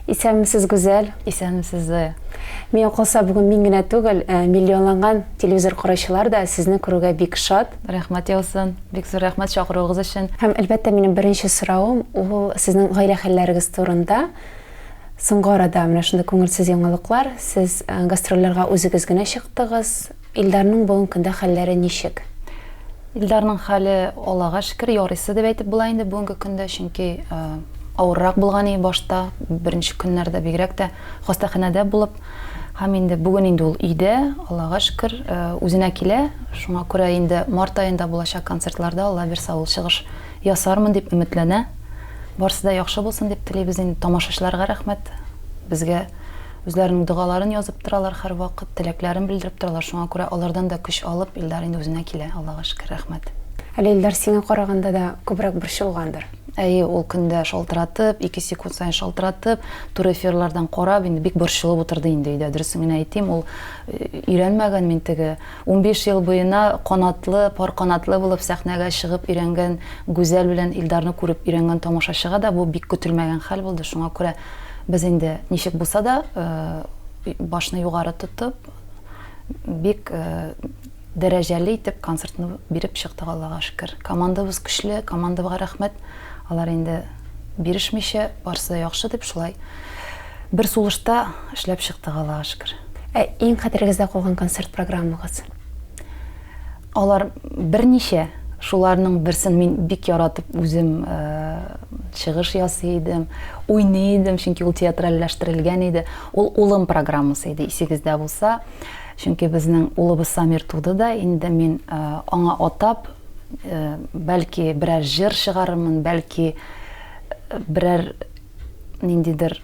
Исәнмесез, Гүзәл. Исәнмесез, Зоя. Миңа калса, бүген мин генә түгел, э, миллионланган телевизор караучылар да сезне күрүгә бик шат. Рәхмәт яусын. Бик зур рәхмәт чакыруыгыз өчен. Һәм, әлбәттә, минем беренче соравым ул сезнең гаилә хәлләрегез турында. Соңгы арада менә шундый күңелсез яңалыклар. Сез э, гастрольләргә үзегез генә чыктыгыз. Илдарның бүгенге көндә хәлләре ничек? Илдарның хәле, Аллага шөкер, ярыйсы дип әйтеп була инде бүгенге көндә, чөнки авыррак булган иде башта, беренче көннәрдә бигрәк тә хастаханәдә булып. Һәм инде бүген инде ул өйдә, Аллага шөкер, үзенә килә. Шуңа күрә инде март аенда булачак концертларда, Алла бирса, ул чыгыш ясармын дип өметләнә. Барысы да яхшы булсын дип телибез инде. Тамашачыларга рәхмәт. Безгә Үзләренең догаларын язып торалар һәрвакыт, теләкләрен белдереп торалар. Шуңа күрә алардан да көч алып, Илдар инде үзенә килә, Аллага шөкер, рәхмәт. Әле Илдар сиңа караганда да күбрәк борчылгандыр. Әйе, ул көндә шалтыратып, ике секунд саен шалтыратып, туры эфирлардан карап, инде бик борчылып утырды инде өйдә. Дөресен генә әйтим, ул өйрәнмәгән мин теге 15 ел буена канатлы, пар канатлы булып сәхнәгә чыгып өйрәнгән Гүзәл белән Илдарны күреп өйрәнгән тамашачыга да бу бик көтелмәгән хәл булды. Шуңа күрә Без инде ничек булса да башны югары тотып, бик дәрәҗәле итеп концертны биреп чыктык, Аллага шөкер. Командабыз көчле, командага рәхмәт. Алар инде бирешмичә, барысы да яхшы дип шулай бер сулышта эшләп чыктык, Аллага шөкер. Ә иң хәтерегездә калган концерт программагыз? Алар берничә, шуларның берсен мин бик яратып үзем чыгыш ясый идем, уйный идем, чөнки ул театральләштерелгән иде. Ул улым программасы иде, исегездә булса. Чөнки безнең улыбыз Самир туды да, инде мин аңа атап, бәлки берәр җыр чыгарырмын, бәлки берәр ниндидер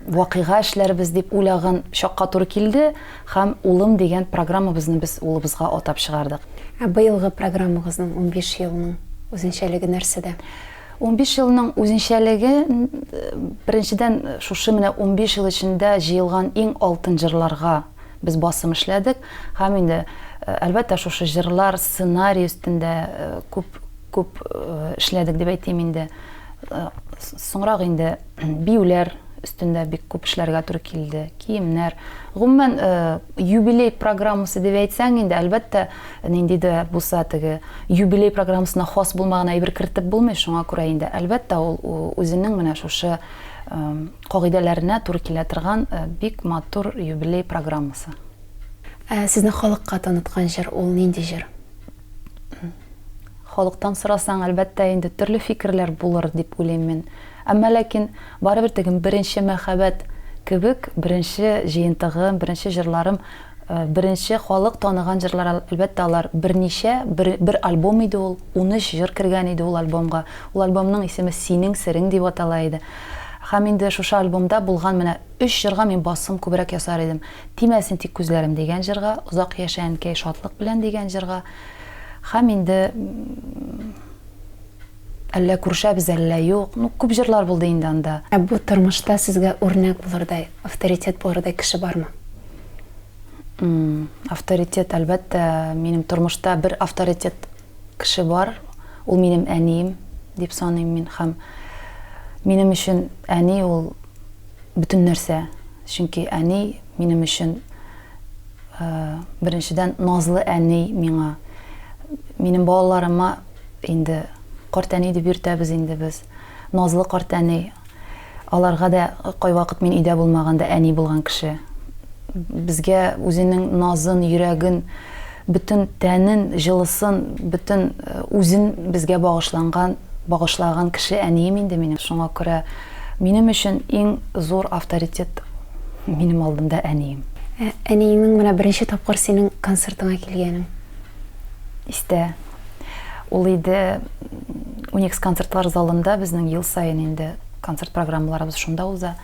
вакыйга эшләрбез дип уйлаган чакка туры килде һәм Улым дигән программабызны без улыбызга атап чыгардык. Ә быелгы программагызның, 15 елның үзенчәлеге нәрсәдә? 15 елның үзенчәлеге, беренчедән, шушы менә 15 ел эчендә җыелган иң алтын җырларга без басым эшләдек һәм инде, әлбәттә, шушы җырлар сценарий өстендә күп күп эшләдек дип әйтим инде. Соңрак инде биюләр өстендә бик күп эшләргә туры килде, киемнәр. Гомумән, юбилей программасы дип әйтсәң инде, әлбәттә, нинди дә булса теге юбилей программасына хас булмаган әйбер кертеп булмый, шуңа күрә инде, әлбәттә, ул үзенең менә шушы кагыйдәләренә туры килә торган бик матур юбилей программасы. Ә сезне халыкка таныткан җыр ул нинди җыр? Халыктан сорасаң, әлбәттә инде, төрле фикерләр булыр дип уйлыйм мин. Әмма ләкин барыбер теге беренче мәхәббәт кебек, беренче җыентыгым, беренче җырларым, беренче халык таныган җырлар, әлбәттә, алар берничә, бер, бер альбом иде ул, 13 җыр кергән иде ул альбомга. Ул альбомның исеме Синең серең дип атала иде. Һәм инде шушы альбомда булган менә өч җырга мин басым күбрәк ясар идем. Тимәсен тик күзләрем дигән җырга, Озак яшә, әнкәй, шатлык белән дигән җырга һәм инде Әллә күрешәбез, әллә юк. Ну, күп җырлар булды инде анда. Ә бу тормышта сезгә үрнәк булырдай, авторитет булырдай кеше бармы? Авторитет, әлбәттә, минем тормышта бер авторитет кеше бар. Ул минем әнием дип саныйм мин һәм минем өчен әни ул бөтен нәрсә. Чөнки әни минем өчен беренчедән назлы әни миңа. Минем балаларыма инде картәни дип йөртәбез инде без. Назлы картәни. Аларга да кайвакыт мин өйдә булмаганда әни булган кеше. Безгә үзенең назын, йөрәген, бөтен тәнен, җылысын, бөтен үзен безгә багышланган, багышлаган кеше әнием инде минем. Шуңа күрә минем өчен иң зур авторитет минем алдымда әнием. Ә әниеңнең менә беренче тапкыр синең концертыңа килгәнен? Истә. Ул иде Уникс концертлар залында безнең ел саен инде концерт программаларыбыз шунда уза.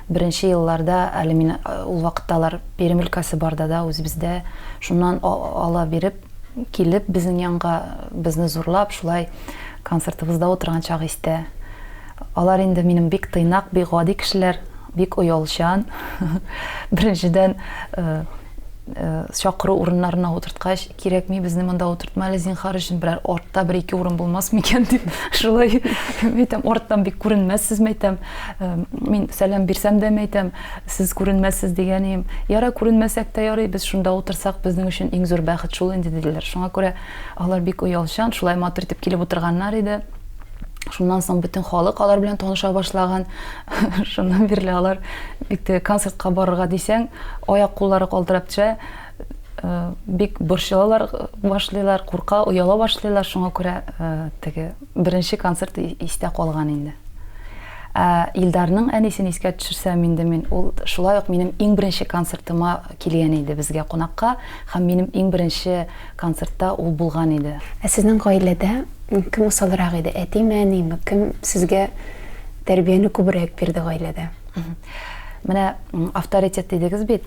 Беренче елларда әле мин ул вакытта алар Пермь өлкәсе барда да үзебездә шуннан ала биреп килеп безнең янга безне зурлап шулай концертыбызда утырган чак истә. Алар инде минем бик тыйнак, бик гади кешеләр, бик оялчан. Беренчедән, Чакыру урыннарына утырткач, кирәкми безне монда утыртма әле, зинһар өчен, берәр артта бер-ике урын булмас микән дип, шулай әйтәм, арттан бик күренмәссез, мәйтәм. Мин сәлам бирсәм дә, мәйтәм, сез күренмәссез дигән идем. Ярар, күренмәсәк тә ярый, без шунда утырсак, безнең өчен иң зур бәхет шул инде, диделәр. Шуңа күрә алар бик оялчан, шулай матур итеп килеп утырганнар иде. Шуннан соң бөтен халык алар белән таныша башлаган. Шуннан бирле алар бик тә концертка барырга дисәң, аяк куллары калтырап төшә, э, бик борчылалар башлыйлар, курка, ояла башлыйлар. Шуңа күрә э, теге беренче концерт истә калган инде. Ә Илдарның әнисен искә төшерсәм инде мин, ул шулай ук минем иң беренче концертыма килгән иде безгә кунакка һәм минем иң беренче концертта ул булган иде. Ә сезнең гаиләдә Кем усалрак иде, әтиме, әниме? Кем сезгә тәрбияне күбрәк бирде гаиләдә? Менә авторитет дидегез бит.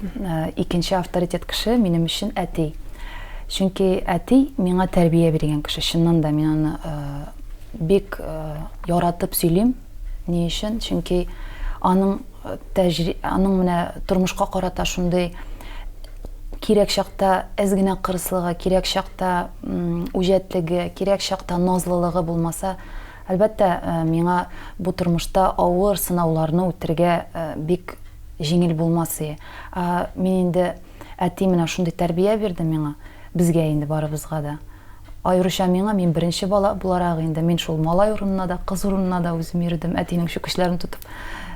Икенче авторитет кеше минем өчен әти. Чөнки әти миңа тәрбия биргән кеше. Чыннан да мин аны бик яратып сөйлим. Ни өчен? Чөнки аның тәҗри, аның менә тормышка карата шундый кирәк чакта әз генә кырыслыгы, кирәк чакта үҗәтлеге, кирәк чакта назлылыгы булмаса, әлбәттә, э, миңа бу тормышта авыр сынауларны үтергә э, бик җиңел булмас иде. Мин инде әти менә шундый тәрбия бирде миңа, безгә инде барыбызга да. Аеруча миңа, мин беренче бала буларак инде, мин шул малай урынына да, кыз урынына да үзем йөрдем, әтинең чүкечләрен тотып.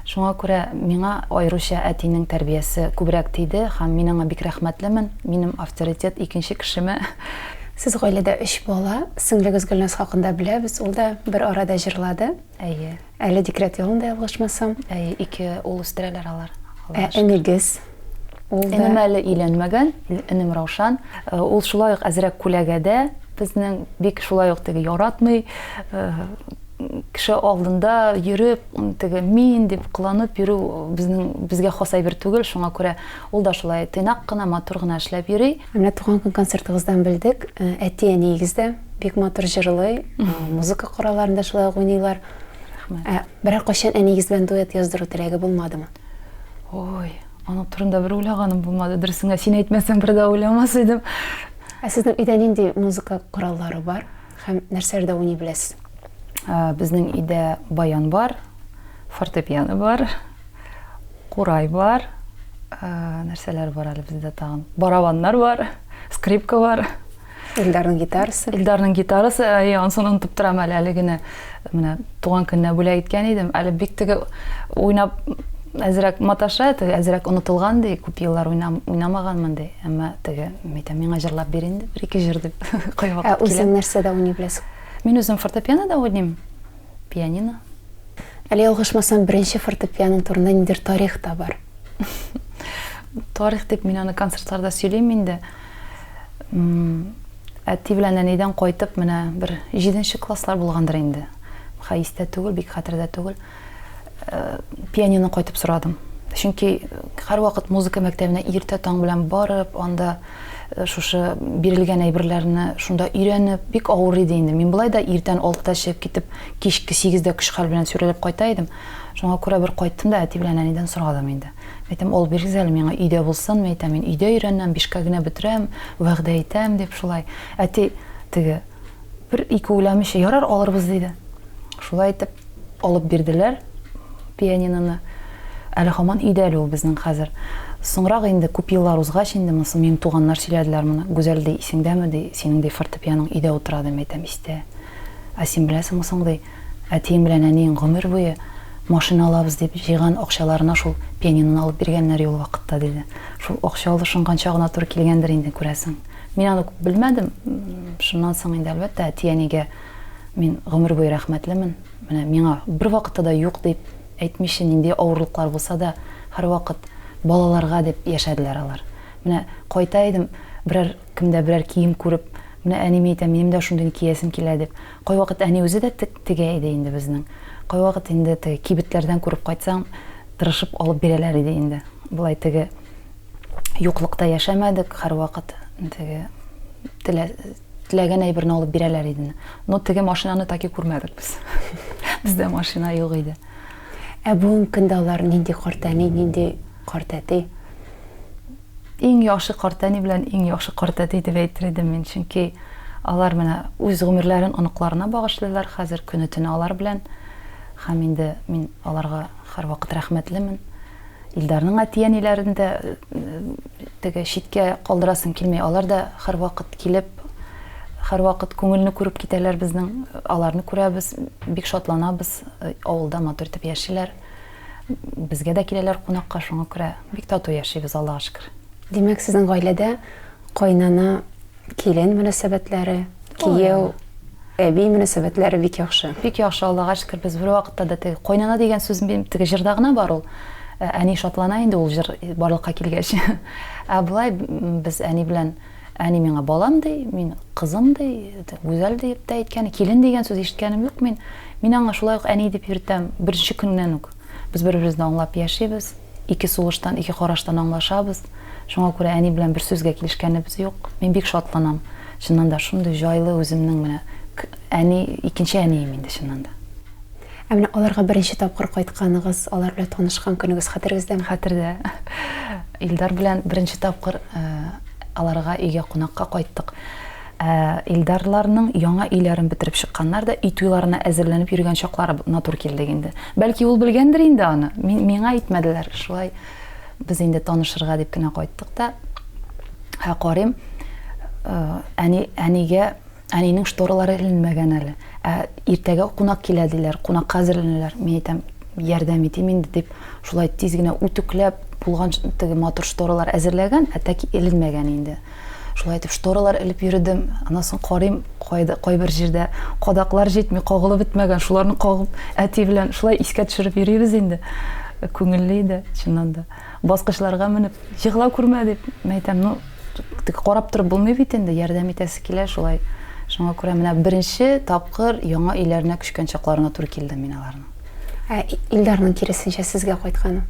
Шуңа күрә миңа аеруча әтинең тәрбиясе күбрәк тиде һәм мин аңа бик рәхмәтлемен. Минем авторитет икенче кешемә. Сез гаиләдә өч бала, сеңлегез Гөлназ хакында беләбез, ул да бер арада җырлады. Әйе. Әле декрет ялында, ялгышмасам. Әйе, ике ул үстерәләр алар. Ә энегез? Ул да... Энем әле өйләнмәгән, энем Раушан. Э, ул шулай ук әзрәк күләгәдә, безнең бик шулай ук теге яратмый. Э, кеше алдында йөреп, теге мин дип кыланып йөрү безнең безгә хас әйбер түгел, шуңа күрә ул да шулай тыйнак кына, матур гына эшләп йөри. Менә туган көн концертыгыздан белдек, э, әти-әниегез дә бик матур җырлый, музыка коралларында шулай ук уйныйлар. Рәхмәт. Ә берәр кайчан әниегез белән дуэт яздыру теләге булмадымы? Ой, аның турында бер уйлаганым булмады. Дөресен генә син әйтмәсәң, бер дә уйламас идем. Ә сезнең өйдә нинди музыка кораллары бар һәм нәрсәләрдә уйный беләсез? Безнең өйдә баян бар, фортепиано бар, курай бар, нәрсәләр бар әле бездә тагын? Барабаннар бар, скрипка бар. Илдарның гитарасы. Илдарның гитарасы, әйе, анысын онытып торам әле, әле генә менә туган көненә бүләк иткән идем. Әле бик теге уйнап әзрәк маташа, теге әзрәк онытылган ди, күп еллар уйнам, уйнамаганмын ди. Әмма теге, әйтәм, миңа җырлап бир инде, бер-ике җыр дип. Кайвакыт Ә үзең нәрсәдә уйный беләсең? Мин үзем фортепианода уйныйм, пианино. Әле ялгышмасам, беренче фортепианоң турында ниндидер тарих та бар. Тарих дип мин аны концертларда сөйлим инде. Әти белән әнидән кайтып, менә бер җиденче класслар булгандыр инде. Хә истә түгел, бик хәтердә түгел. Э, пианино кайтып сорадым. Чөнки һәрвакыт музыка мәктәбенә иртә таң белән барып, анда э, шушы бирелгән әйберләрне шунда өйрәнеп, бик авыр иде инде. Мин болай да иртән алтыда чыгып китеп, кичке сигездә көч-хәл белән сөйрәлеп кайта идем. Шуңа күрә бер кайттым да әти белән әнидән сорадым инде. Әйтәм, алып бирегез әле миңа, өйдә булсын, мин әйтәм, мин өйдә өйрәнәм, бишкә генә бетерәм, вәгъдә итәм, дип шулай. Әти теге бер-ике уйламыйча, ярар, алырбыз, диде. Шулай итеп алып бирделәр пианиноны. Әле һаман өйдә әле ул безнең хәзер. Соңрак инде күп еллар узгач инде монысы минем туганнар сөйләделәр моны. Гүзәл, ди, исеңдәме, ди, синең, ди, фортепианоң өйдә утыра, ди, мин әйтәм, истә. Ә син беләсеңме соң, ди, Әтиең белән әниең гомер буе машина алабыз дип җыйган акчаларына шул пианиноны алып биргәннәр ул вакытта, диде. Шул акча алышынган чагына туры килгәндер инде, күрәсең. Мин аны күп белмәдем. Шуннан соң инде, әлбәттә, әти-әнигә мин гомер буе рәхмәтлемен. Менә миңа бервакытта да юк дип әйтмичә, нинди авырлыклар булса да, һәрвакыт балаларга дип яшәделәр алар. Менә кайта идем, берәр кемдә берәр кием күреп, менә әниемә әйтәм, минем дә шундыйны киясем килә дип. Кайвакыт әни үзе дә тегә иде инде безнең. Кайвакыт инде теге кибетләрдән күреп кайтсаң, тырышып алып бирәләр иде инде. Болай теге юклыкта яшәмәдек, һәрвакыт теге телә, теләгән әйберне алып бирәләр иде. Но теге машинаны таки күрмәдек без. Бездә машина юк иде. Ә бүгенге көндә алар нинди карт әни, нинди карт әти? Иң яхшы картәни белән иң яхшы картәти дип әйтер идем мин, чөнки алар менә үз гомерләрен оныкларына багышлыйлар хәзер, көне-төне алар белән. Һәм инде мин аларга һәрвакыт рәхмәтлемен. Илдарның әти-әниләрен дә теге читкә калдырасым килми. Алар да һәрвакыт килеп, һәрвакыт күңелне күреп китәләр безнең. Аларны күрәбез, бик шатланабыз. Авылда матур итеп яшиләр. Безгә дә киләләр кунакка, шуңа күрә бик тату яшибез, Аллага шөкер. Димәк, сезнең гаиләдә кайнана, килен мөнәсәбәтләре, кияү, әби мөнәсәбәтләре бик яхшы. Бик яхшы, Аллага шөкер, без бервакытта да теге кайнана дигән сүз теге җырда гына бар ул. Ә, әни шатлана инде ул җыр барлыкка килгәч. Ә болай без әни белән әни миңа балам ди, мин кызым ди, Гүзәл диеп тә әйткәне, килен дигән сүз ишеткәнем юк мин. Мин аңа шулай ук әни дип йөртәм, беренче көннән үк. Без бер-беребезне аңлап яшибез, ике сулыштан, ике караштан аңлашабыз. Шуңа күрә әни белән бер сүзгә килешкәнебез юк. Мин бик шатланам. Чыннан да шундый җайлы үземнең менә әни, икенче әнием инде чыннан да. Ә менә аларга беренче тапкыр кайтканыгыз, алар белән танышкан көнегез хәтерегездәме? Хәтердә. Илдар белән беренче тапкыр аларга өйгә кунакка кайттык. Ә Илдарларның яңа өйләрен бетереп чыкканнар да, өй туйларына әзерләнеп йөргән чаклары матур килдек инде. Бәлки ул белгәндер инде аны. Мин, миңа әйтмәделәр. Шулай без инде танышырга дип кенә кайттык та. Ә карыйм, әни, әнигә әнинең шторалары эленмәгән әле. Ә иртәгә кунак килә диләр, кунакка әзерләнәләр. Мин әйтәм, ярдәм итим инде дип, шулай тиз генә үтүкләп булган теге матур шторалар әзерләгән, ә тәки эленмәгән инде. Шулай итеп шторалар элеп йөредем. Аннан соң карыйм, кайда кайбер җирдә кадаклар җитми, кагылып бетмәгән, шуларны кагып әти белән шулай искә төшереп йөрибез инде. Күңелле иде, чыннан да. Баскычларга менеп, егыла күрмә дип, мин әйтәм, ну, тик карап торып булмый бит инде, ярдәм итәсе килә шулай. Шуңа күрә менә беренче тапкыр яңа өйләренә күчкән чакларына туры килдем мин аларның. Ә Илдарның киресенчә сезгә кайтканы?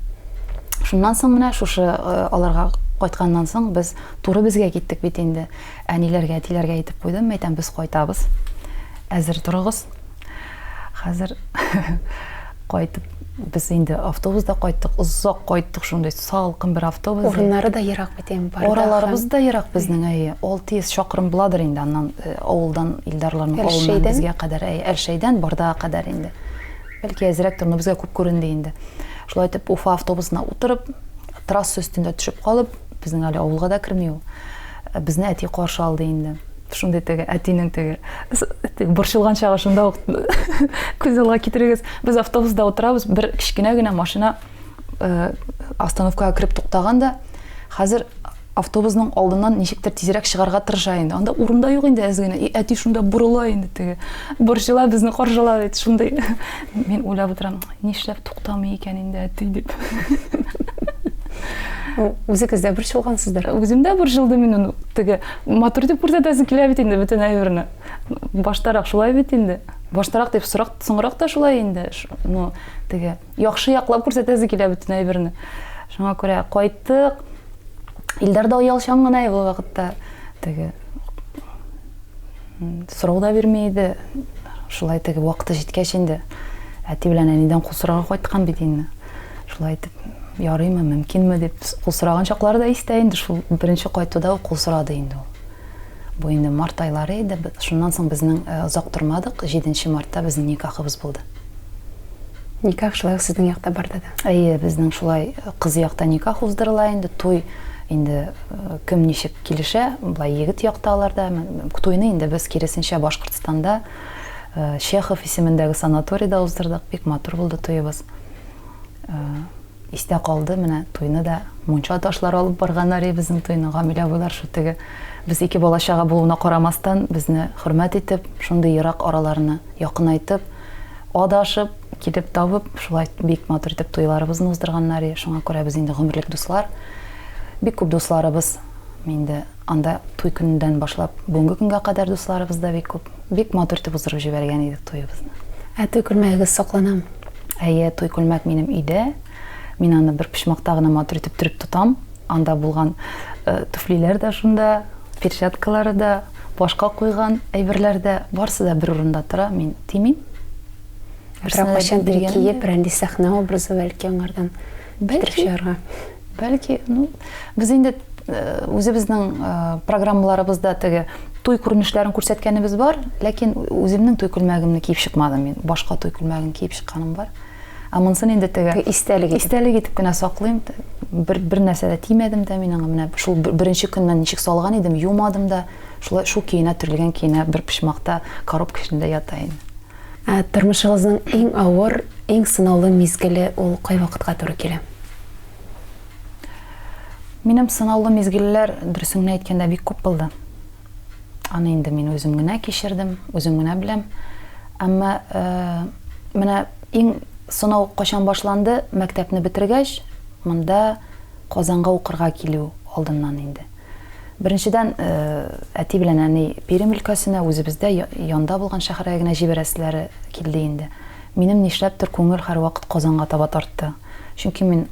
Шуннан соң менә шушы аларга кайтканнан соң без туры безгә киттек бит инде. Әниләргә, әтиләргә әйтеп куйдым, әйтәм, без кайтабыз. Әзер торыгыз. Хәзер кайтып без инде автобуста кайттык, озак кайттык, шундый салкын бер автобус. Урыннары да ерак бит инде барда. Араларыбыз да ерак безнең, әйе. 600 чакрым буладыр инде аннан э, авылдан Илдарларның авылыннан безгә кадәр, әйе, Әлшәйдән Бардага кадәр инде. Бәлки әзрәк торны безгә күп күренде инде. Шулай итеп Уфа автобусына утырып, трасса өстендә төшеп калып, безнең әле авылга да керми ул. Э, безне әти каршы алды инде. Шундый теге әтинең теге борчылган чагы шунда ук күз алга китерегез. Без автобуста утырабыз, бер кечкенә генә машина э, остановкага кереп туктаган да, хәзер автобусның алдыннан ничектер тизрәк чыгарга тырыша инде. Анда урын да юк инде әз генә. И әти шунда борыла инде теге. Борчыла, безне каршыла бит шундый. Мин уйлап утырам, нишләп туктамый икән инде әти дип. Үзегез дә борчылгансыздыр. Үзем дә борчылдым мин аны. Теге матур дип күрсәтәсе килә бит инде бөтен әйберне. Баштарак шулай бит инде. Баштарак дип сорак, соңрак та шулай инде. Ну, теге яхшы яклап күрсәтәсе килә бөтен әйберне. Шуңа күрә кайттык. Илдар да оялчан гына ул вакытта. Теге сорау да бирми иде. Шулай теге вакыты җиткәч инде әти белән әнидән кул сорарга кайткан бит инде. Шулай итеп, ярыймы, мөмкинме дип кул сораган чаклары да истә инде. Шул беренче кайтуда ук кул сорады инде ул. Бу инде март айлары иде. Шуннан соң безнең э, озак тормадык. 7 мартта безнең никахыбыз булды. Никах шулай ук сезнең якта барды да. Әйе, безнең шулай э, кыз якта никах уздырыла инде. Туй инде э, кем ничек килешә, былай егет якта аларда. Туйны инде без киресенчә Башкортстанда Чехов исемендәге санаторийда уздырдык. Бик матур булды туебыз. Истә калды, менә туйны да мунча ташлары алып барганнар иде безнең туйны. Гамил абыйлар шул теге без ике бала-чага булуына карамастан, безне хөрмәт итеп, шундый ерак араларны якынайтып, адашып, килеп табып, шулай бик матур итеп туйларыбызны уздырганнар иде. Шуңа күрә без инде гомерлек дуслар. Бик күп дусларыбыз инде анда туй көненнән башлап бүгенге көнгә кадәр дусларыбыз да бик күп. Бик матур итеп уздырып җибәргән идек туебызны. Ә туй күлмәгегез сакланамы? Әйе, туй күлмәк минем өйдә. Мин аны бер почмакта гына матур итеп төреп тотам. Анда булган э, туфлиләр дә шунда, перчаткалары да, башка куйган әйберләр дә, барысы да бер урында тора, мин тимим. Берәр кайчан киеп, берәр сәхнә образы бәлки аңардан китереп чыгарга. Бәлки, ну, без инде. Үзебезнең программаларыбызда теге туй күренешләрен күрсәткәнебез бар, ләкин үземнең туй күлмәгемне киеп чыкмадым мин. Башка туй күлмәген киеп чыкканым бар. Ә монысын инде теге истәлек итеп. Истәлек итеп кенә саклыйм. Бер бер нәрсә дә тимәдем дә мин аңа. Менә шул беренче көннән ничек салган идем, юмадым да. Шулай шул көенә төрелгән көенә бер почмакта коробка эчендә ята инде. Ә тормышыгызның иң авыр, иң сынаулы мизгеле ул кай вакытка туры килә? Минем сынаулы мизгелләр, дөресен генә әйткәндә, бик күп булды. Аны инде мин үзем генә кичердем, үзем генә беләм. Әмма менә иң сынау кайчан башланды? Мәктәпне бетергәч, монда Казанга укырга килү алдыннан инде. Беренчедән, әти белән әни Пермь өлкәсенә, үзебездә янда булган шәһәргә генә җибәрәселәре килде инде. Минем нишләптер күңел һәрвакыт Казанга таба тартты. Чөнки мин,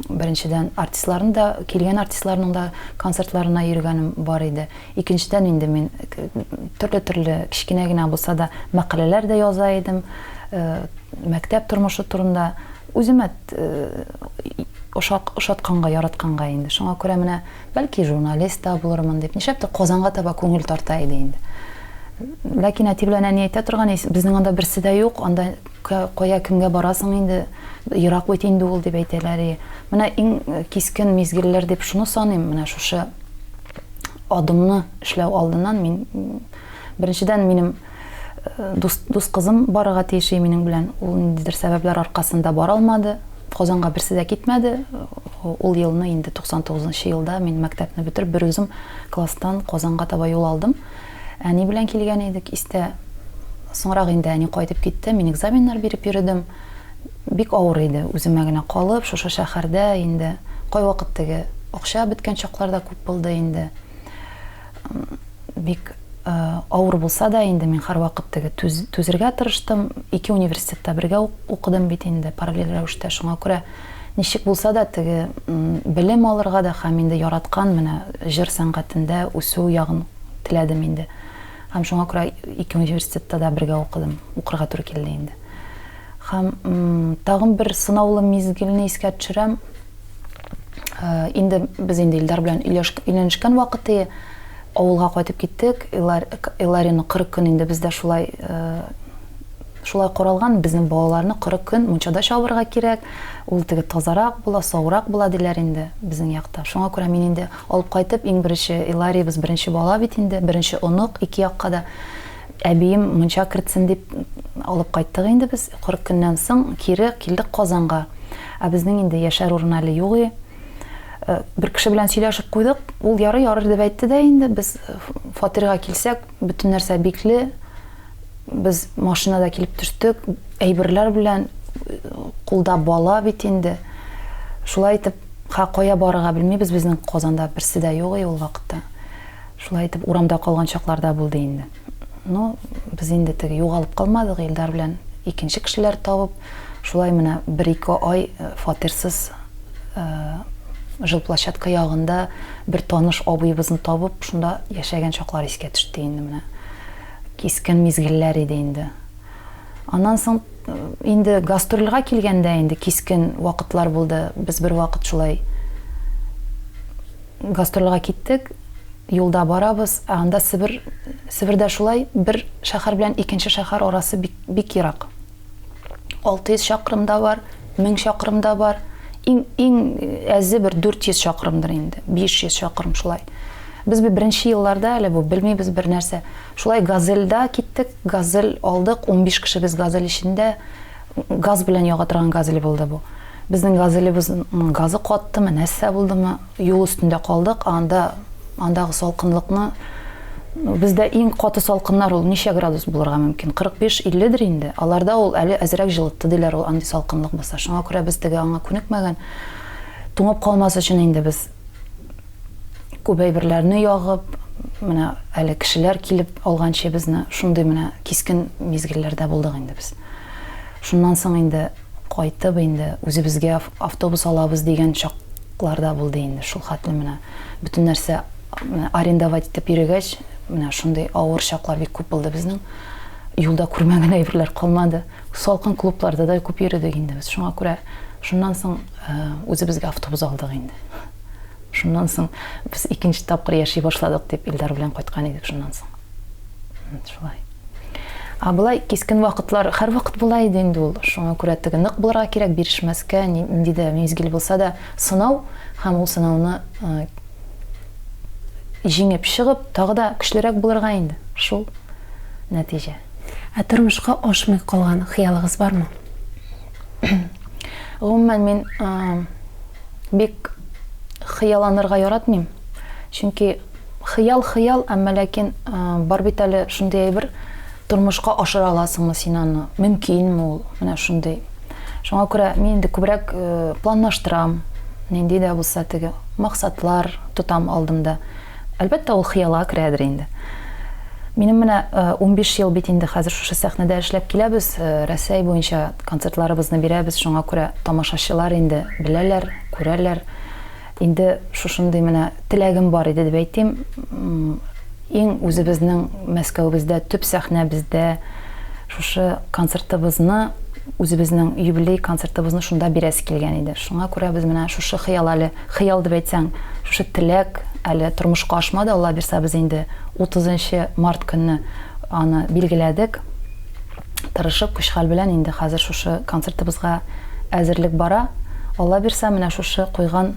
беренчедән, артистларны да, килгән артистларның да концертларына йөргәнем бар иде. Икенчедән, инде мин төрле-төрле, кечкенә генә булса да, мәкаләләр дә яза идем, мәктәп тормышы турында. Үземә ошатканга, яратканга инде. Шуңа күрә менә, бәлки, журналист та булырмын дип, нишләптер Казанга таба күңел тарта иде инде. Ләкин әти белән әни әйтә торган, безнең анда берсе дә юк, анда кая кемгә барасың инде, ерак бит инде ул, дип әйтәләр. Менә иң кискен мизгелләр дип шуны саныйм, менә шушы адымны эшләү алдыннан мин, беренчедән, минем дус, дус кызым барырга тиеш иде минем белән. Ул ниндидер сәбәпләр аркасында бара алмады. Казанга берсе дә китмәде. Ул елны инде 99 нчы елда мин мәктәпне бетереп, бер үзем класстан Казанга таба юл алдым. Әни белән килгән идек. Истә соңрак инде әни кайтып китте. Мин экзаменнар биреп йөредем. Бик авыр иде үземә генә калып, шушы шәһәрдә инде. Кайвакыт теге акча беткән чаклар да күп булды инде. Бик авыр булса да инде мин һәрвакыт теге түз, түзергә тырыштым. Ике университетта бергә укыдым бит инде параллель рәвештә. Шуңа күрә ничек булса да теге белем алырга да һәм инде яраткан менә җыр сәнгатендә үсү ягын теләдем инде. Һәм шуңа күрә ике университетта да бергә укыдым, укырга туры килде инде. Һәм тагын бер сынаулы мизгелне искә төшерәм. Инде без инде Илдар белән өйләнешкән вакыты авылга кайтып киттек. Иларины 40 көн инде бездә шулай шулай каралган, безнең балаларны 40 көн мунчада чабырга кирәк. Ул теге тазарак була, саурак була диләр инде безнең якта. Шуңа күрә мин инде алып кайтып, иң беренче Илариябез беренче бала бит инде, беренче онык, ике якка да әбием мунча кертсен дип алып кайттык инде без. 40 көннән соң кире килдек Казанга. Ә безнең инде яшәр урын әле юк и. Бер кеше белән сөйләшеп куйдык. Ул ярый, ярыр дип әйтте дә инде. Без фатирга килсәк, бөтен нәрсә бикле. Без машинада килеп төштек, әйберләр белән, кулда бала бит инде. Шулай итеп, ха, кая барырга белмибез, безнең Казанда берсе дә юк и ул вакытта. Шулай итеп, урамда калган чаклар да булды инде. Ну, без инде теге югалып калмадык, Илдар белән икенче кешеләр табып, шулай менә бер-ике ай фатирсыз жилплощадка ягында бер таныш абыебызны табып, шунда яшәгән чаклар искә төште инде менә. Кискен мизгелләр иде инде. Аннан соң инде гастрольгә килгәндә инде кискен вакытлар булды. Без бер вакыт шулай гастрольгә киттек, юлда барабыз, ә анда Себер, Себердә шулай бер шәһәр белән икенче шәһәр арасы бик, бик ерак. 600 чакрым да бар, 1000 чакрым да бар. Иң, иң әзе бер 400 чакрымдыр инде, 500 чакрым шулай. Без бит беренче елларда әле бу белмибез бер нәрсә. Шулай Газельда киттек, Газель алдык, 15 кеше без Газель эчендә. Газ белән яга торган Газель булды бу. Безнең Газелебезнең газы каттымы, нәрсә булдымы, юл өстендә калдык, анда андагы салкынлыкны бездә иң каты салкыннар ул ничә градус булырга мөмкин? 45-50 дер инде. Аларда ул әле әзрәк җылытты диләр ул андый салкынлык булса. Шуңа күрә без теге аңа күнекмәгән. Туңып калмас өчен инде без күп әйберләрне ягып, менә әле кешеләр килеп алганчы безне шундый менә кискен мизгелләрдә булдык инде без. Шуннан соң инде кайтып инде үзебезгә автобус алабыз дигән чаклар да булды инде. Шул хәтле менә бөтен нәрсә арендовать итеп йөрегәч, менә шундый авыр чаклар бик күп булды безнең. Юлда күрмәгән әйберләр калмады. Салкын клубларда да күп йөрдек инде без. Шуңа күрә шуннан соң үзебезгә автобус алдык инде. Шуннан соң без икенче тапкыр яши башладык дип Илдар белән кайткан идек шуннан соң. Шулай. Ә болай кискен вакытлар һәрвакыт була иде инде ул. Шуңа күрә теге нык булырга кирәк, бирешмәскә, нинди дә мизгел булса да сынау һәм ул сынауны җиңеп чыгып, тагы да көчлерәк булырга инде. Шул нәтиҗә. Ә тормышка ашмый калган хыялыгыз бармы? Гомумән, мин бик хыялланырга яратмыйм. Чөнки Хыял, хыял, әмма ләкин бар бит әле шундый әйбер, тормышка ашыра аласыңмы син аны, мөмкинме ул, менә шундый. Шуңа күрә мин инде күбрәк планлаштырам, нинди дә булса теге максатлар тотам алдымда. Әлбәттә, ул хыялга керәдер инде. Минем менә 15 ел бит инде хәзер шушы сәхнәдә эшләп киләбез, Рәсәй буенча концертларыбызны бирәбез, шуңа күрә тамашачылар инде беләләр, күрәләр. Инде шушындый менә теләгем бар иде дип әйтим. Иң үзебезнең Мәскәвебездә, төп сәхнәбездә шушы концертыбызны, үзебезнең юбилей концертыбызны шунда бирәсе килгән иде. Шуңа күрә без менә шушы хыял әле, хыял дип әйтсәң, шушы теләк әле тормышка ашмады. Алла бирса, без инде 30 март көнне аны билгеләдек. Тырышып, көч-хәл белән инде хәзер шушы концертыбызга әзерлек бара. Алла бирса, менә шушы куйган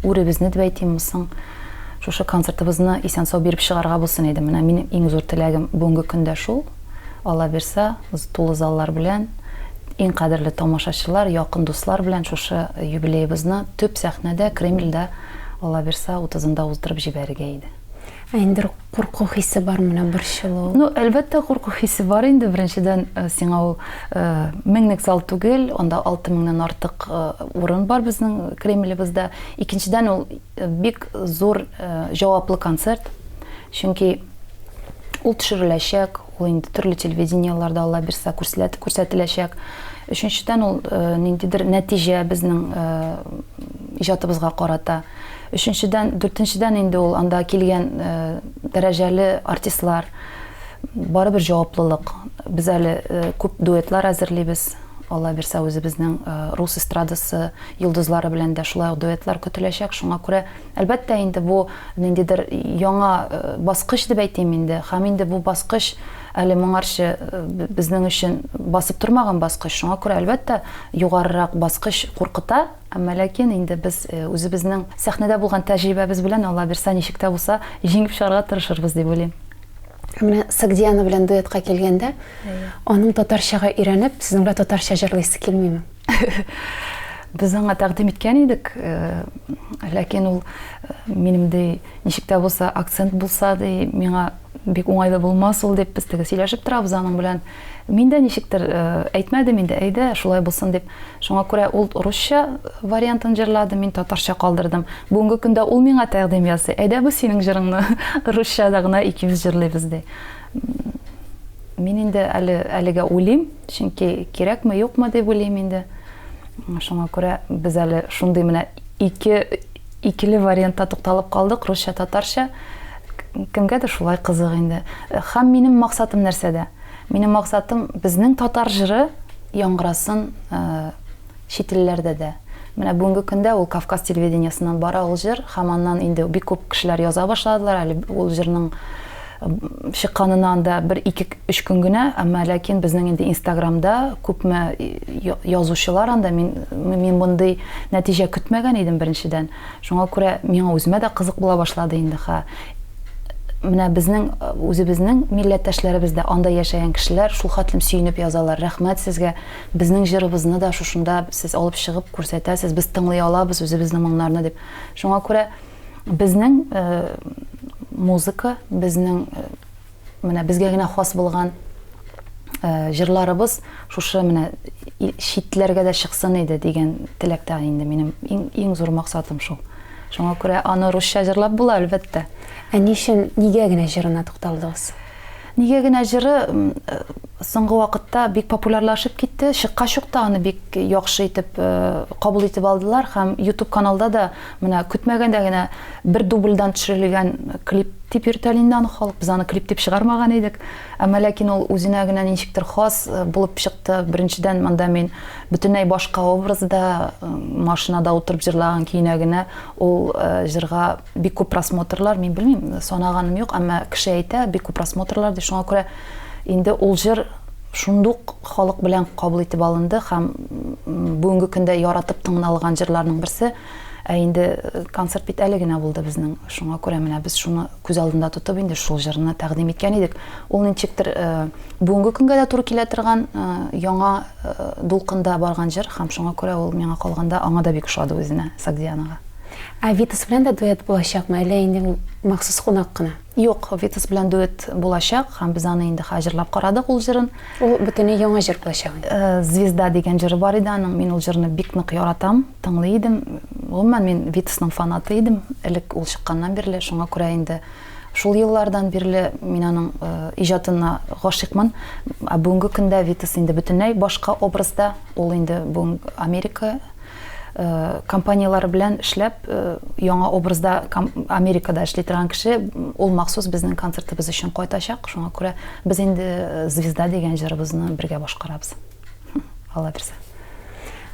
үребезне дип әйтимме соң, шушы концертыбызны исән-сау биреп чыгарга булсын иде. Менә минем иң зур теләгем бүгенге көндә шул. Алла бирса, тулы заллар белән, иң кадерле тамашачылар, якын дуслар белән шушы юбилеебызны төп сәхнәдә, Кремльдә, Алла бирса, утызында уздырып җибәрергә иде. Ә инде курку хисе бар менә борчылу? Ну, әлбәттә, курку хисе бар инде. Беренчедән, э, сиңа ул э, меңлек зал түгел, анда алты меңнән артык э, урын бар безнең Кремлебездә. Икенчедән, ул бик зур җаваплы концерт. Чөнки ул төшереләчәк, ул инде төрле телевидениеләрдә Алла бирса күрсәтеләчәк. Өченчедән, ул ниндидер нәтиҗә безнең иҗатыбызга карата. Өченчедән, дүртенчедән инде ул анда килгән дәрәҗәле артистлар, барыбер җаваплылык. Без әле күп дуэтлар әзерлибез. Алла бирсә, үзебезнең рус эстрадасы йолдызлары белән дә шулай ук дуэтлар көтеләчәк. Шуңа күрә, әлбәттә, инде бу ниндидер яңа баскыч дип әйтим инде. Һәм инде бу баскыч әле моңарчы безнең өчен басып тормаган баскыч. Шуңа күрә, әлбәттә, югарырак баскыч куркыта. Әмма ләкин инде без үзебезнең сәхнәдә булган тәҗрибәбез белән, Алла бирса, ничек тә булса җиңеп чыгарга тырышырбыз дип уйлыйм. Ә менә Согдиана белән дуэтка килгәндә, аның татарчага өйрәнеп, сезнең белән татарча җырлыйсы килмиме? Без аңа тәкъдим иткән идек, ләкин ул минем ди, ничек тә булса акцент булса ди, миңа бик уңайлы булмас ул дип без теге сөйләшеп торабыз аның белән. Мин дә ничектер әйтмәдем инде, әйдә, шулай булсын дип. Шуңа күрә ул русча вариантын җырлады, мин татарча калдырдым. Бүгенге көндә ул миңа тәкъдим ясый, әйдә без синең җырыңны русча да гына икебез җырлыйбыз, ди. Мин инде әле әлегә уйлыйм, чөнки кирәкме, юкмы дип уйлыйм инде. Шуңа күрә без әле шундый менә ике икеле вариантта тукталып калдык, русча, татарча. Кемгәдер шулай кызык инде. Һәм минем максатым нәрсәдә? Минем максатым, безнең татар җыры яңгырасын чит илләрдә дә. Менә бүгенге көндә ул Кавказ телевидениесеннән бара ул җыр һәм аннан инде бик күп кешеләр яза башладылар. Әле ул җырның чыкканына анда бер, ике, өч көн генә, әмма ләкин безнең инде Инстаграмда күпме язучылар анда, мин, мин мондый нәтиҗә көтмәгән идем беренчедән. Шуңа күрә миңа үземә дә кызык була башлады инде, ха. Менә безнең үзебезнең милләттәшләребез дә, анда яшәгән кешеләр шул хәтлем сөенеп язалар. Рәхмәт сезгә, безнең җырыбызны да шушында сез алып чыгып күрсәтәсез, без тыңлый алабыз үзебезнең моңнарны дип. Шуңа күрә безнең музыка, безнең менә безгә генә хас булган җырларыбыз шушы менә читләргә дә чыксын иде дигән теләктә инде минем иң, иң зур максатым шул. Шуңа күрә аны русча җырлап була, әлбәттә. Ә ни өчен Нигә генә җырына тукталдыгыз? Нигә генә җыры соңгы вакытта бик популярлашып китте. Чыккач ук та аны бик яхшы итеп кабул итеп алдылар һәм YouTube каналда да менә көтмәгәндә генә бер дубльдан төшерелгән клип. дип йөртә инде аны халык. Без аны клип дип чыгармаган идек. Әмма ләкин ул үзенә генә ничектер хас булып чыкты. Беренчедән, монда мин бөтенләй башка образда, машинада утырып җырлаган көенә генә ул җырга бик күп просмотрлар, мин белмим, санаганым юк, әмма кеше әйтә, бик күп просмотрлар ди. Шуңа күрә инде ул җыр шундук халык белән кабул итеп алынды һәм бүгенге көндә яратып тыңлалган җырларның берсе. Ә инде концерт бит әле генә булды безнең. Шуңа күрә менә без шуны күз алдында тотып инде шул җырны тәкъдим иткән идек. Ул ничектер бүгенге көнгә дә туры килә торган яңа дулкында барган җыр һәм шуңа күрә ул миңа калганда аңа да бик ошады үзенә, Согдианага. Ә Витас белән дә дуэт булачакмы, әллә инде ул махсус кунак кына? Юк, Витас белән дуэт булачак һәм без аны инде хәзер җырлап карадык ул җырын. Ул бөтенләй яңа җыр булачак инде. Звезда дигән җыры бар иде аның. Мин ул җырны бик нык яратам, тыңлый идем. Гомумән, мин Витасның фанаты идем элек ул чыкканнан бирле. Шуңа күрә инде шул еллардан бирле мин аның иҗатына гашыйкмын. Ә бүгенге көндә Витас инде бөтенләй башка образда. Ул инде бүген Америка компанияләре белән эшләп, яңа образда Америкада эшли торган кеше, ул махсус безнең концертыбыз өчен кайтачак. Шуңа күрә без инде Звезда дигән җырыбызны бергә башкарабыз. Алла бирсә.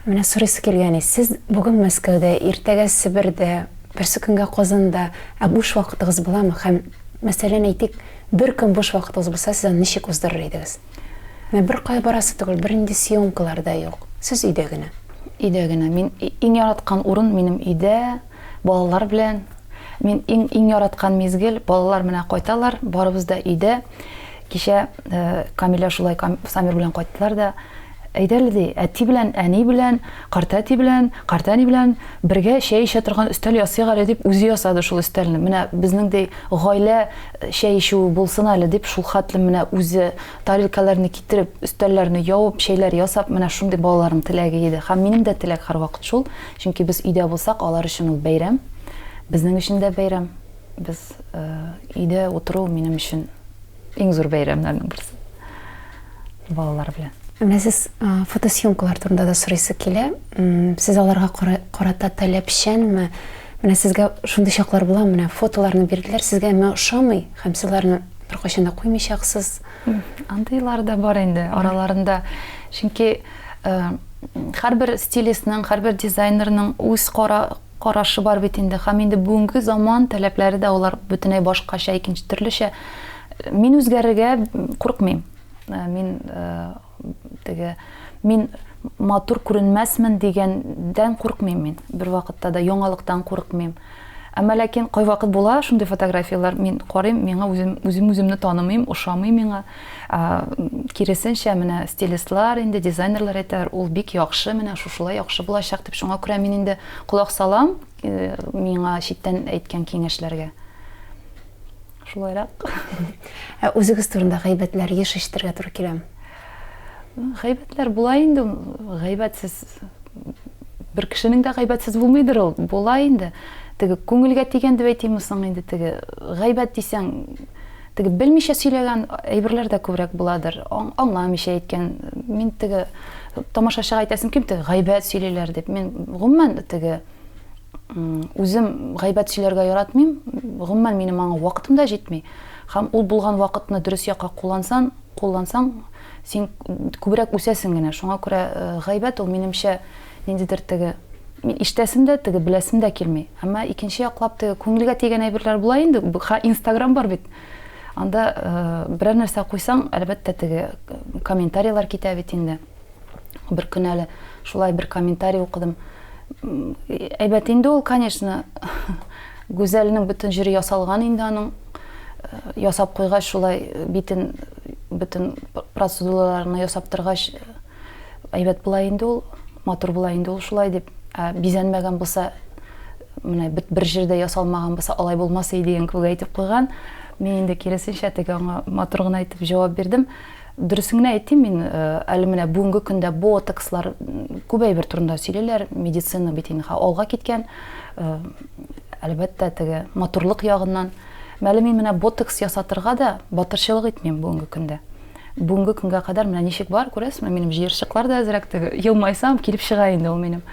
Менә сорыйсы килгән, сез бүген Мәскәүдә, иртәгә Себердә, берсе көнгә Казанда, ә буш вакытыгыз буламы? Һәм, мәсәлән, әйтик, бер көн буш вакытыгыз булса, сез аны ничек уздырыр идегез? Менә беркая барасы түгел, бернинди съемкалар да юк. Сез өйдә генә. Өйдә генә. Мин иң яраткан урын минем өйдә, балалар белән. Мин иң иң яраткан мизгел, балалар менә кайталар, барыбыз да өйдә. Кичә э, Камилә шулай Самир белән кайттылар да, әйдә әле ди, әти белән, әни белән, картәти белән, картәни белән бергә чәй эчә торган өстәл ясыйк әле дип үзе ясады шул өстәлне. Менә безнең ди гаилә чәй эчүе булсын әле дип шул хәтле менә үзе тарелкаларны китереп, өстәлләрне явып, чәйләр ясап, менә шундый балаларның теләге иде. Һәм минем дә теләк һәрвакыт шул, чөнки без өйдә булсак, алар өчен ул бәйрәм, безнең өчен дә бәйрәм. Без өйдә утыру минем өчен иң зур бәйрәмнәрнең берсе. Балалар белән. Менә сез фотосъемкалар турында да сорыйсы килә. Сез аларга карата таләпчәнме? Менә сезгә шундый чаклар була, менә фотоларны бирделәр, сезгә әмма ошамый, һәм сез аларны беркайчан да куймыйчаксыз. Андыйлар да бар инде араларында. Чөнки һәрбер стилистның, һәрбер дизайнерның үз кара карашы бар бит инде. Һәм инде бүгенге заман таләпләре дә алар бөтенләй башкача, икенче төрлечә. Мин үзгәрергә курыкмыйм. Мин теге мин матур күренмәсмен дигәндән курыкмыйм мин. Бер вакытта да яңалыктан курыкмыйм. Әмма ләкин кайвакыт була шундый фотографияләр, мин карыйм, миңа үзем үзем үземне танымыйм, ошамый миңа. Киресенчә, менә стилистлар инде, дизайнерлар әйтәләр, ул бик яхшы, менә шушылай яхшы булачак дип. Шуңа күрә мин инде колак салам миңа читтән әйткән киңәшләргә. Шулайрак. Ә үзегез турында гайбәтләр еш ишетергә туры киләме? Гайбәтләр була инде, гайбәтсез бер кешенең дә гайбәтсез булмыйдыр ул. Була инде. Теге күңелгә тигән дип әйтимме соң инде теге гайбәт дисәң, теге белмичә сөйләгән әйберләр дә күбрәк буладыр. Аңламыйча әйткән. Мин теге тамашачыга әйтәсем килми, теге гайбәт сөйлиләр дип. Мин гомумән теге үзем гайбәт сөйләргә яратмыйм. Гомумән минем аңа вакытым да җитми. Һәм ул булган вакытны дөрес якка куллансаң, куллансаң, син күбрәк үсәсең генә. Шуңа күрә гайбәт ул минемчә ниндидер теге мин ишетәсем дә, теге беләсем дә килми. Әмма икенче яклап теге күңелгә тигән әйберләр була инде. Инстаграм бар бит. Анда берәр нәрсә куйсаң, әлбәттә, теге комментарийлар китә бит инде. Бер көн әле шулай бер комментарий укыдым. Әйбәт инде ул, конечно. Гүзәлнең бөтен җире ясалган инде аның. Ясап куйгач, шулай битен бөтен процедураларны ясап торгач, әйбәт була инде ул, матур була инде ул шулай дип. Ә бизәнмәгән булса, менә бер җирдә ясалмаган булса, алай булмас иде дигән кебек әйтеп куйган. Мин инде киресенчә теге аңа матур гына итеп җавап бирдем. Дөресен генә әйтим, мин әле менә бүгенге көндә ботокслар күп әйбер турында сөйлиләр, медицина бит инде алга киткән. Әлбәттә, теге матурлык ягыннан. Әле мин менә ботокс ясатырга да батырчылык итмим бүгенге көндә. Бүгенге көнгә кадәр менә ничек бар, күрәсезме, минем җыерчыклар да әзрәк теге елмайсам килеп чыга инде ул минем.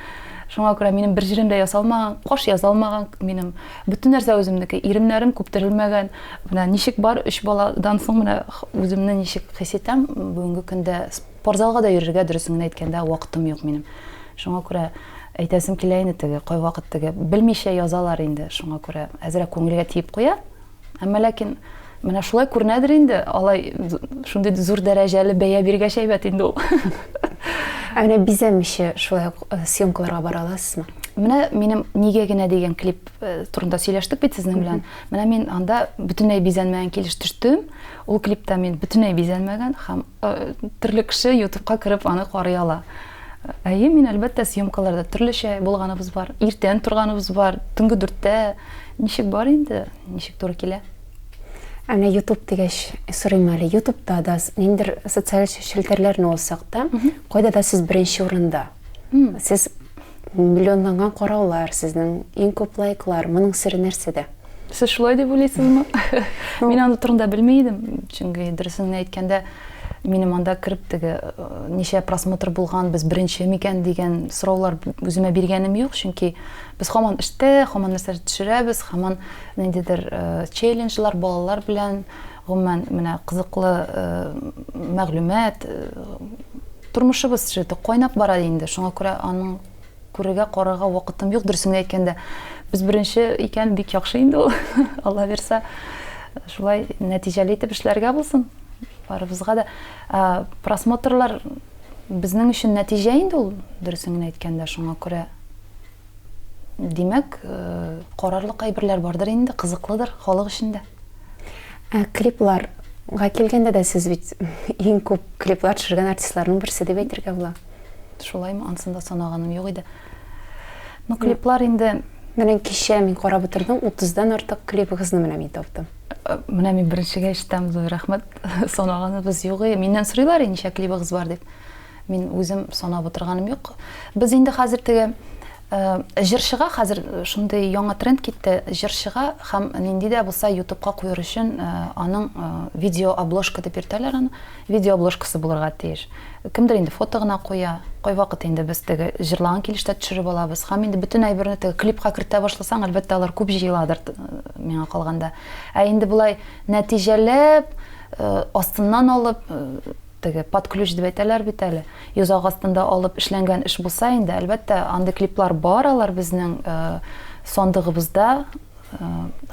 Шуңа күрә минем бер җирем дә ясалмаган, каш язалмаган, минем бөтен нәрсә үземнеке, иремнәрем күптерелмәгән. Менә ничек бар, өч баладан соң менә үземне ничек хис итәм, бүгенге көндә спортзалга да йөрергә, дөресен генә әйткәндә, вакытым юк минем. Шуңа күрә әйтәсем килә инде теге, кайвакыт теге белмичә язалар инде, шуңа күрә әзрәк күңелгә тиеп куя. Әмма ләкин менә шулай күренәдер инде, алай шундый зур дәрәҗәле бәя биргәч әйбәт инде ул. Ә менә бизәмичә шулай ук э, съемкаларга бара аласызмы? Менә минем Нигә генә дигән клип э, турында сөйләштек бит сезнең белән. Менә мин анда бөтенләй бизәнмәгән килеш төштем. Ул клипта мин бөтенләй бизәнмәгән һәм э, төрле кеше ютубка кереп аны карый ала. Әйе, мин әлбәттә съемкаларда төрлечә булганыбыз бар. Иртән торганыбыз бар, төнге дүрттә. Ничек бар инде, ничек туры килә. Ә менә YouTube дигәч, сорыйм әле, YouTube'та да ниндидер социаль челтәрләрне алсак та, кайда да сез беренче урында. Сез миллионланган караулар, сезнең иң күп лайклар, моның сере нәрсәдә? Сез шулай дип уйлыйсызмы? Мин аны турында белми идем, чөнки дөресен генә әйткәндә, минем анда кереп теге э, ничә просмотр булган, без беренче микән дигән сораулар үземә биргәнем юк, чөнки без һаман эштә, һаман нәрсәләр төшерәбез, һаман ниндидер э, челленджлар балалар белән, гомумән менә кызыклы э, мәгълүмат, тормышыбыз шушы кайнап бара инде. Шуңа күрә аның Күрергә, карарга вакытым юк, дөресен генә әйткәндә. Без беренче икән, бик яхшы инде ул. Алла бирса, шулай нәтиҗәле итеп эшләргә булсын. Барыбызга да. Просмотрлар безнең өчен нәтиҗә инде ул, дөресен генә әйткәндә, шуңа күрә. Димәк, э, карарлык әйберләр бардыр инде, кызыклыдыр халык өчен дә. Ә клипларга килгәндә дә сез бит иң күп клиплар төшергән артистларның берсе дип әйтергә була. Шулаймы, анысын да санаганым юк иде. Ну, клиплар инде... Менә кичә мин карап утырдым, 30-дан артык клибыгызны менә мин таптым. Э, менә мин беренчегә ишетәм, зур рәхмәт. Санаганыбыз юк иде. Миннән сорыйлар, ничә клибыгыз бар дип. Мин үзем санап утырганым юк. Без инде хәзер теге э, җырчыга хәзер шундый яңа тренд китте. Җырчыга һәм нинди дә булса ютубка куер өчен э, аның видео обложка дип йөртәләр аны. Видео обложкасы булырга тиеш. Кемдер инде фото гына куя, кайвакыт инде без теге җырлаган килеш тә төшереп алабыз. Һәм инде бөтен әйберне теге клипка кертә башласаң, әлбәттә, алар күп җыеладыр миңа калганда. Ә инде болай нәтиҗәләп, астыннан алып, теге под ключ дип әйтәләр бит әле, йозак астында алып эшләнгән эш булса инде, әлбәттә, андый клиплар бар алар безнең сандыгыбызда.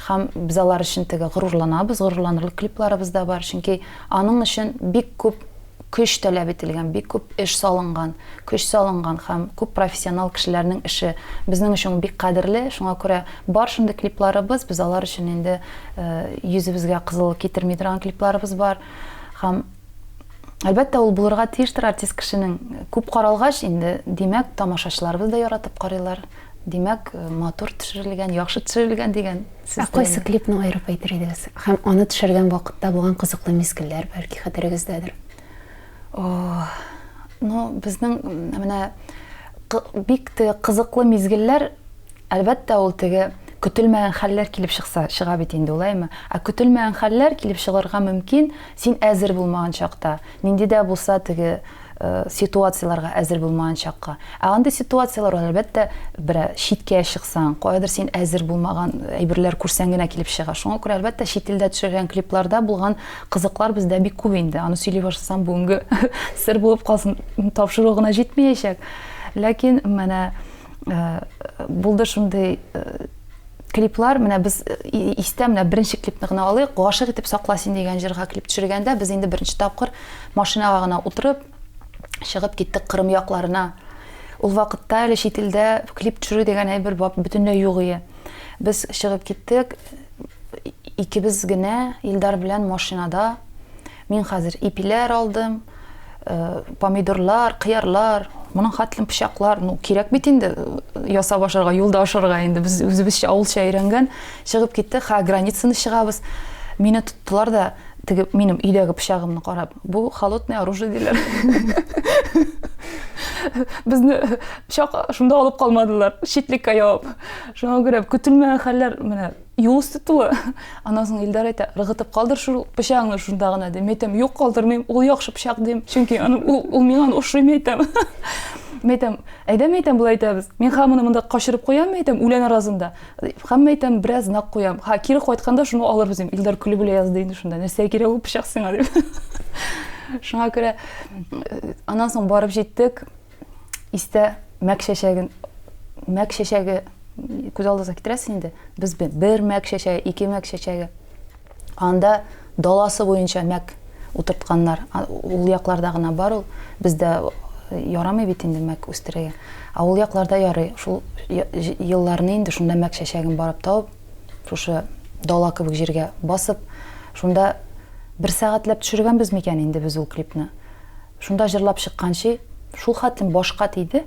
Һәм без алар өчен теге горурланабыз, горурланырлык клипларыбыз да бар, чөнки аның өчен бик күп көч таләп ителгән, бик күп эш салынган, көч салынган һәм күп профессионал кешеләрнең эше. Безнең өчен ул бик кадерле, шуңа күрә бар шундый клипларыбыз, без алар өчен инде йөзебезгә кызыл китерми торган клипларыбыз бар. Һәм әлбәттә, ул булырга тиештер артист кешенең. Күп каралгач инде, димәк, тамашачыларыбыз да яратып карыйлар. Димәк, матур төшерелгән, яхшы төшерелгән дигән сүз. Ә кайсы клипны аерып әйтер идегез? Һәм аны төшергән вакытта булган кызыклы мизгелләр бәлки хәтерегездәдер? О, ну, безнең менә бик теге кызыклы мизгелләр, әлбәттә, ул теге көтелмәгән хәлләр килеп чыкса, чыга бит инде, улаймы? Ә көтелмәгән хәлләр килеп чыгарга мөмкин, син әзер булмаган чакта, нинди дә булса теге ситуацияләргә әзер булмаган чакка. Ә андый ситуацияләр ул, әлбәттә, берәр читкә чыксаң, каядыр син әзер булмаган әйберләр күрсәң генә килеп чыга. Шуңа күрә, әлбәттә, чит илдә төшергән клипларда булган кызыклар бездә бик күп инде. Аны сөйли башласам, бүгенге сер булып калсын, тапшыру гына җитмәячәк. Ләкин менә булды шундый клиплар, менә без истә, менә беренче клипны гына алыйк, Гашыйк итеп сакла син дигән җырга клип төшергәндә, без инде беренче тапкыр машинага гына утырып, чыгып киттек Кырым якларына. Ул вакытта әле чит илдә клип төшерү дигән әйбер бөтенләй юк иде. Без чыгып киттек, икебез генә Илдар белән машинада. Мин хәзер ипиләр алдым, э, помидорлар, кыярлар, моның хәтлем пычаклар, ну, кирәк бит инде э, ясап ашарга, юлда ашарга инде. Без үзебезчә авылча өйрәнгән. Чыгып киттек, ха, границаны чыгабыз. Мине тоттылар да, теге минем өйдәге пычагымны карап, бу холодное оружие диләр. Безне пычак шунда алып калмадылар, читлеккә ябып. Шуңа күрә көтелмәгән хәлләр менә Юл өсте тулы. Аннан соң Илдар әйтә, ыргытып калдыр шул пычагыңны шунда гына, ди. Мин әйтәм, юк, калдырмыйм, ул яхшы пычак, дим. Чөнки аны, ул, ул миңа ошый, мин әйтәм. Мин әйтәм, әйдә, мин әйтәм, болай итәбез. Мин һәм моны монда качырып куям, мин әйтәм, үлән арасында. Һәм мин әйтәм, бераз знак куям. Ха, кире кайтканда шуны алырбыз дим. Илдар көлеп үлә язды инде шунда. Нәрсәгә кирәк ул пычак сиңа дип. Шуңа күрә аннан соң барып җиттек. Истә мәк чәчәген, мәк чәчәге күз алдыгызга китерәсез инде. Без бер мәк чәчәге, ике мәк чәчәге. Анда даласы буенча мәк утыртканнар. Ул якларда гына бар ул. Бездә ярамый бит инде мәк үстерергә. Ә ул якларда ярый. Шул елларны инде шунда мәк чәчәген барып табып, шушы дала кебек җиргә басып, шунда бер сәгатьләп төшергәнбез микән инде без ул клипны. Шунда җырлап чыкканчы, шул хәтлем башка тиде.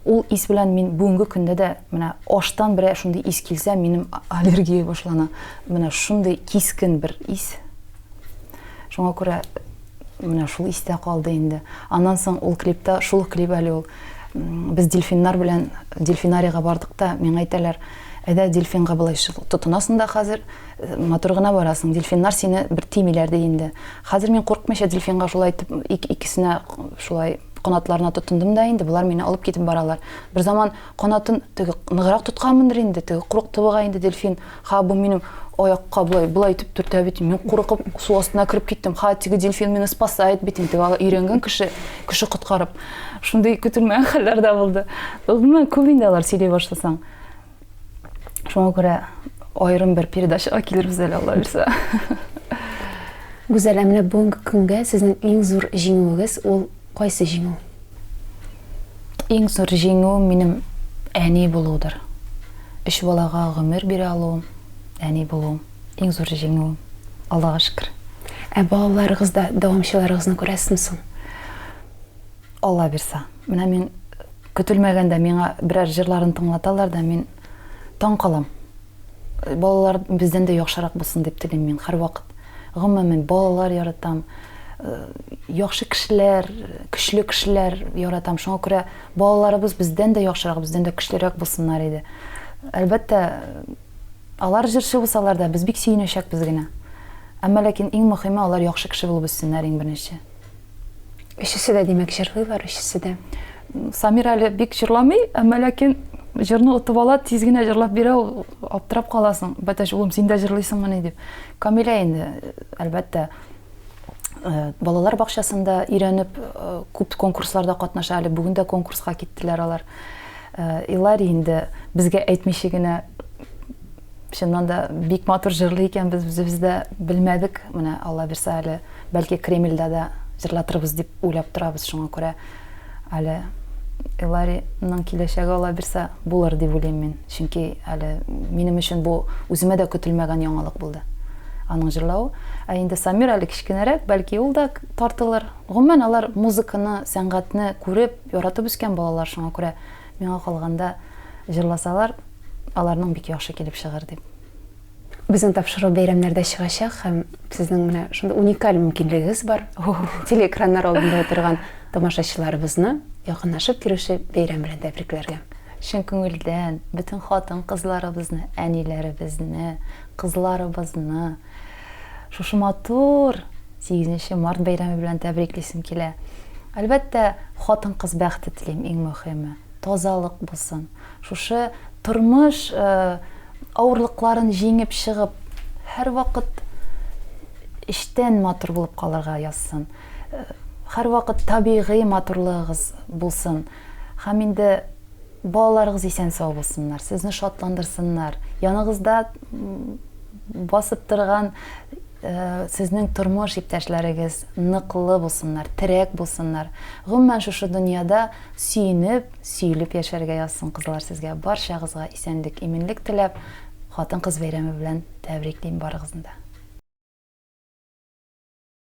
Ул ис белән мин бүгенге көндә дә менә аштан берәр шундый ис килсә, минем аллергия башлана. Менә шундый кискен бер ис. Шуңа күрә менә шул истә калды инде. Аннан соң ул клипта, шул клип әле ул. Без дельфиннар белән дельфинарийга бардык та, миңа әйтәләр, әйдә дельфинга болай тотынасың да хәзер, матур гына барасың, дельфиннар сине бер тимиләр ди инде. Хәзер мин куркмыйча дельфинга шулай итеп, икесенә шулай канатларына тотындым да инде, болар мине алып китеп баралар. Бер заман канатын теге ныграк тотканмындыр инде, теге курыкты бугай инде дельфин. Ха, бу минем аякка болай, болай итеп төртә бит. Мин куркып су астына кереп киттем. Ха, теге дельфин мине спасает бит инде. Теге өйрәнгән кеше, кеше коткарып. Шундый көтелмәгән хәлләр дә булды. Гомумән, күп инде алар сөйли башласаң. Шуңа күрә аерым бер передачага килербез әле, Алла бирсә. Гүзәл, ә менә бүгенге көнгә сезнең иң зур җиңүегез ул кайсы җиңү? Иң зур җиңүем минем әни булудыр. Өч балага гомер бирә алуым, әни булуым, иң зур җиңүем. Аллага шөкер. Ә балаларыгызда дәвамчыларыгызны күрәсезме соң? Алла бирса. Менә мин көтелмәгәндә миңа берәр җырларын тыңлаталар да, мин таң калам. Балалар бездән дә яхшырак булсын дип телим мин һәрвакыт. Гомумән, мин балалар яратам, яхшы кешеләр, көчле кешеләр яратам. Шуңа күрә балаларыбыз бездән дә яхшырак, бездән дә көчлерәк булсыннар иде. Әлбәттә, алар җырчы булсалар да, без бик сөенәчәкбез генә. Әмма ләкин иң мөхиме, алар яхшы кеше булып үссеннәр иң беренче. Өчесе дә, димәк, җырлыйлар, өчесе дә. Самир әле бик җырламый, әмма ләкин җырны отып ала, тиз генә җырлап бирә, ул аптырап каласың. Бәтәч, улым, син дә җырлыйсыңмыни дип. Камилә инде, әлбәттә, э, балалар бакчасында өйрәнеп, э, күп конкурсларда катнаша, әле бүген дә конкурска киттеләр алар. Э, Илари инде безгә әйтмичә генә Чыннан да бик матур җырлый икән, без үзебез дә белмәдек. Менә Алла бирсә әле, бәлки Кремльдә дә җырлатырбыз дип уйлап торабыз. Шуңа күрә әле Элариның киләчәге Алла бирсә булыр дип уйлыйм мин. Чөнки әле минем өчен бу үземә дә көтелмәгән яңалык булды. Аның җырлавы. Ә инде Самир әле кечкенәрәк, бәлки ул да тартылыр. Гомумән, алар музыканы, сәнгатьне күреп, яратып үскән балалар. Шуңа күрә миңа калганда җырласалар, аларның бик яхшы килеп чыгыр дип. Безнең тапшыру бәйрәмнәрдә чыгачак һәм сезнең менә шундый уникаль мөмкинлегегез бар. Телеэкраннар алдында утырган тамашачыларыбызны якынлашып килүче бәйрәм белән тәбрикләргә. Чын күңелдән бөтен хатын-кызларыбызны, әниләребезне, кызларыбызны шушы матур 8 март бәйрәме белән тәбриклисем килә. Әлбәттә, хатын-кыз бәхете телим, иң мөхиме. Тазалык булсын. Шушы тормыш авырлыкларын җиңеп чыгып, һәрвакыт эчтән матур булып калырга язсын. Һәрвакыт табигый матурлыгыгыз булсын. Һәм инде балаларыгыз исән-сау булсыннар, сезне шатландырсыннар. Яныгызда басып торган сезнең тормыш иптәшләрегез ныклы булсыннар, терәк булсыннар. Гомумән, шушы дөньяда сөенеп, Сөелеп яшәргә язсын, кызлар, сезгә барчагызга исәнлек, иминлек теләп, хатын-кыз бәйрәме белән тәбриклим барыгызны да.